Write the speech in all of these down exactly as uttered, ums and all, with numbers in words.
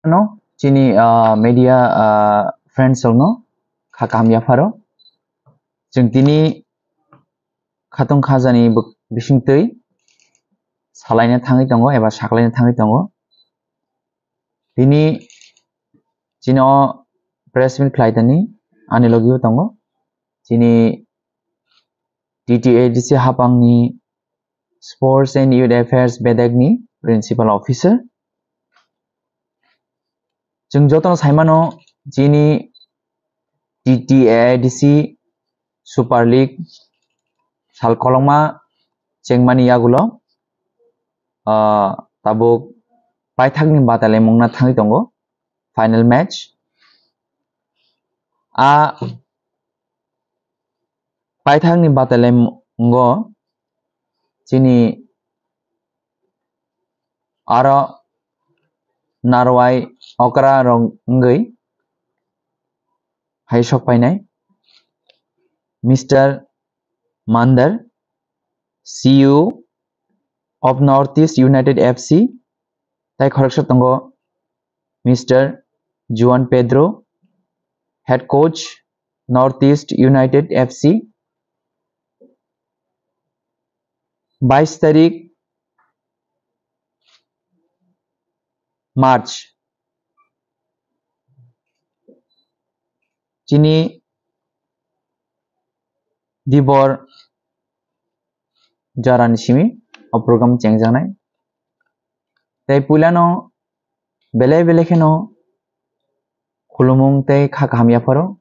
No, chini, ah, media, ah, friends rokno kha kaham yapharo. Chwng tini khatong khajani bw-, bisingtwi salaina thangwi tongo eba saklaina thangwi tongo. Tini chini o press meet khlai tani ani logio tongo. Chini T T A D C hapangni Sports and Youth Affairs bedekni Principal Officer. Chwng jotono saimano chini T T A D C Super League sal kolokma chengmani yagulo, ah, tabuk paithakni batalaimungna thangwi tongo final match. A paithakni batalaimung-, mungo chini aro narwai okra rok wngwi hai sok painai Mister Mandar, C E O of North East United F C, tai khoroksa tongo Mister Juan Pedro, head coach North East United F C. Bais tarik March, chini dibor jorani simi o program chengjaknai. Tei puilano belai belai kheno khulumung tei kha kaham yapharo.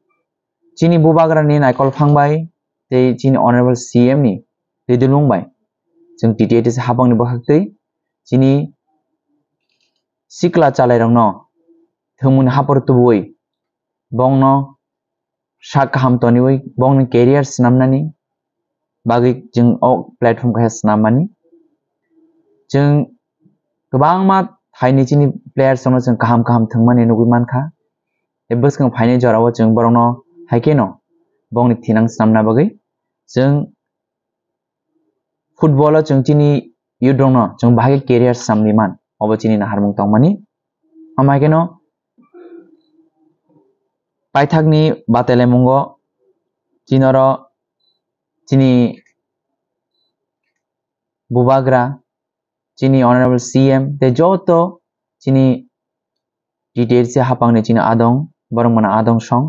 Chini bubagrani naikol phang bai tei chini Honorable C M ni twi dulung bai chwng T T A D C hapangni bwkhaktwi chini sikla chalairokno thwngmungni hapor tubui bongno sak kaham toniwi bongni career snamnani bagwi chwng o platform kaisa snammani. Chwng kwbangma thaini chini players rokno chwng kaham kaham thwngmani nugwi mankha. Tei bwskang phaini jorao chwng borokno hai kheno bongni thinang snamna bagwi chwng football o chwng chini youth rokno chwng bahai khe career snamwi man, obo chini naharmung tongmani. Amai kheno paithakni batelemungo chini oro chini bubagra, chini Honorable C M tei joto chini T T A D C hapangni chini adong, borok mano adong song.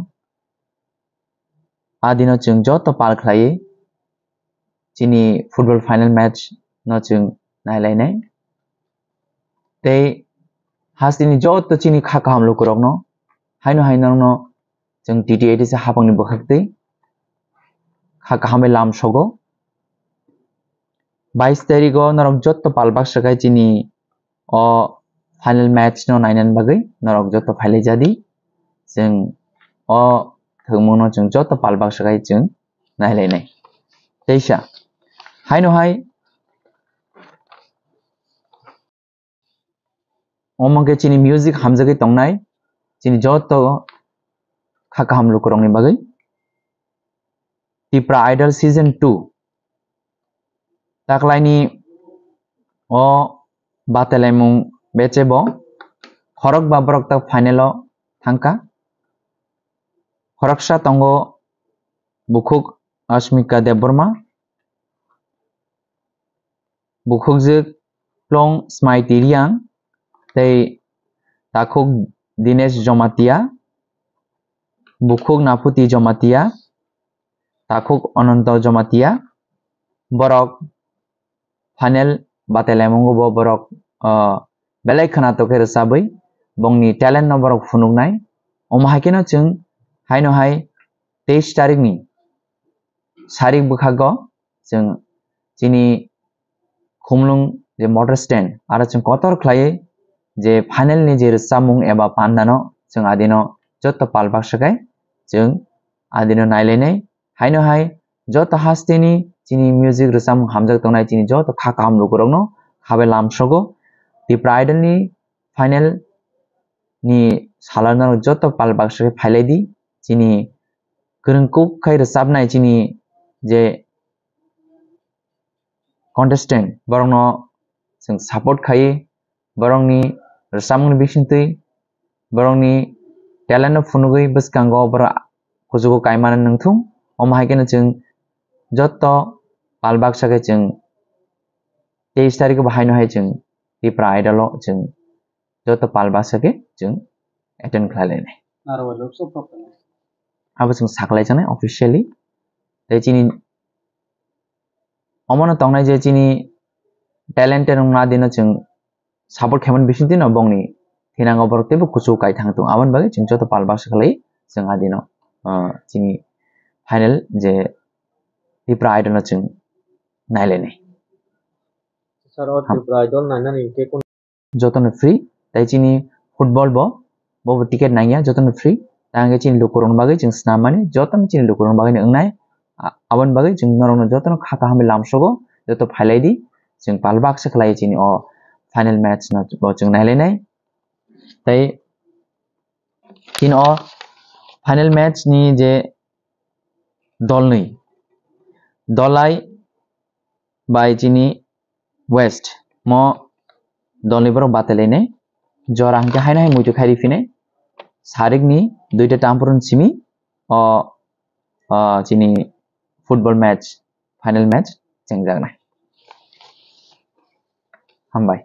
A dino chwng joto pal khlaiwi chini football final match no chwng nailainai. Tei hasteni joto chini kha kaham lukurokno haino hai nokno chwng T T A D C hapangni bwkhaktwi kha kaham bai lam sogo. Bais tarikgo norok joto pal baksa khai chini o final match no nainani bagwi norok joto phailai jadi. Chwng o thwngmungno chwng joto pal baksa khai chwng nailainai. Teisa haino hai omo khe chini music hamjagwi tongnai chini joto kha kaham lukurokni bagwi. Tipra Idol Season two. Taklaini o bateleimung bechebo khorokba borok tak final o thangkha. Khoroksa tongo bukhuk Ashmika Debbarma, bukhukjwk Plong Smaiti Riang tei takhuk Dinesh Jomatia, bukhuk Naphuti Jomatia, takhuk Ananto Jomatia. Borok final batelemungo bo borok, ah, belai khwnatok khe rwchabwi bongni talent no borok phunuknai. Omo hai kheno chwng haino hai teis tarikni sarik bwkhago chwng chini Khumlung je motor stand aro chwng kotor khlaiwi je final ni je rwchapmung eba pandano chwng adino joto pal baksa khai chwng adino nailainai. Haino hai joto hasteni chini music rwchapmung hamjak tongnai chini joto kha kaham lukurokno khabai lamsogo. Tipra Idol ni final ni salano joto pal baksa khe phailai di. Chini kwrwng kuk khai rwchapnai chini je contestant borokno chwng support khai borokni rwchapmungni bisingtwi borokni talent no phunugwi bwskango borok kuchugo kaimani nangthung. Omo hai kheno chwng joto pal baksa khe chwng teis tarikh bo haino hai chwng Tipra Idol o chwng joto pal baksa khe chwng attend khlai lainai. Aro walo so problem. Abo chwng saklai janai officially. Tei chini omono tongnai je chini talented wngma dino chwng support khaimani bisingtwi no bongni thinango borok teibo kuchugo kaithang tongo. Aboni bagwi chwng joto pal baksa khlai chwng adino, ah, chini final je Tipra Idol no chwng nailainai. Sir, o Tripura Idol nainani hwnkhe kun- Jotono free, tei chini football bo, bo bo ticket nangya, jotono free. Tei hwnkhe chini lukurokni bagwi chwng swnam mani, jotono chini lukurokni bagwi no wngnai. A-, aboni bagwi chwng norokno jotono kha kaham lamsogo, joto phailai di, chwng pal baksa khlai chini o final match no bo chwng nailainai. Tei chini o final match ni je dolnwi, Dhalai bai chini West mo dolni borok batalainai. Jora hwnkhe haino hai muitu khairi phinai. Sarikni duita tampurun simi o, o chini football match, final match chengjaknai. Hambai.